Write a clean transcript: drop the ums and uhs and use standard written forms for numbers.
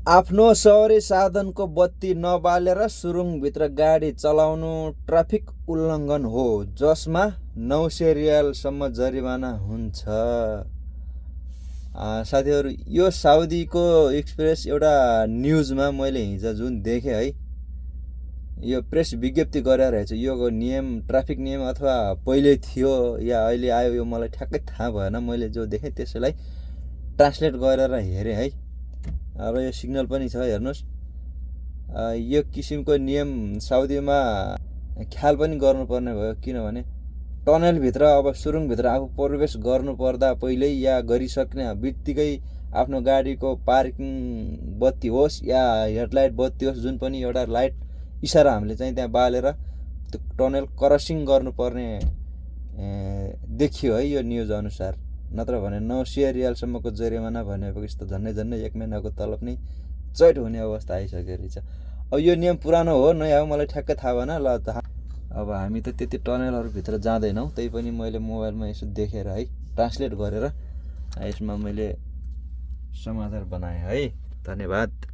आफ्नो सवारी साधनको बत्ती नबालेर सुरुङभित्र गाडी चलाउनु ट्राफिक उल्लङ्घन हो, जसमा 900 रियालसम्म जरिवाना हुन्छ। साथीहरू, यो साउदीको एक्सप्रेस एउटा न्युजमा मैले हिजो जुन देखेँ है, यो प्रेस विज्ञप्ति गरेर रहेछ। यो नियम, ट्राफिक नियम अथवा पहिले थियो या अहिले आयो यो मलाई ठ्याक्कै थाहा भएन। मैले जो देखेँ त्यसैलाई ट्रान्सलेट गरेर हेरेँ है। र यो सिग्नल पनि छ, हेर्नुहोस्। यो किसिमको नियम साउदीमा ख्याल पनि गर्नुपर्ने भयो, किनभने टनलभित्र अब सुरुङभित्र आफू प्रवेश गर्नुपर्दा पहिल्यै या गरिसक्ने बित्तिकै आफ्नो गाडीको पार्किङ बत्ती होस् या हेडलाइट बत्ती होस्, जुन पनि एउटा लाइट इसारा हामीले चाहिँ त्यहाँ बालेर त्यो टनल क्रसिङ गर्नुपर्ने देखियो है यो न्युज अनुसार। नत्र भने 900 रियालसम्मको जरिवाना भनेपछि त झन्डै 1 महिनाको तलब नै चैट हुने अवस्था आइसक्यो रहेछ। अब यो नियम पुरानो हो नयाँ हो मलाई ठ्याक्कै थाहा भएन। ल त अब हामी त त्यति टनलहरूभित्र जाँदैनौँ, त्यही पनि मैले मोबाइलमा यसो देखेर है, ट्रान्सलेट गरेर यसमा मैले समाचार बनाएँ है। धन्यवाद।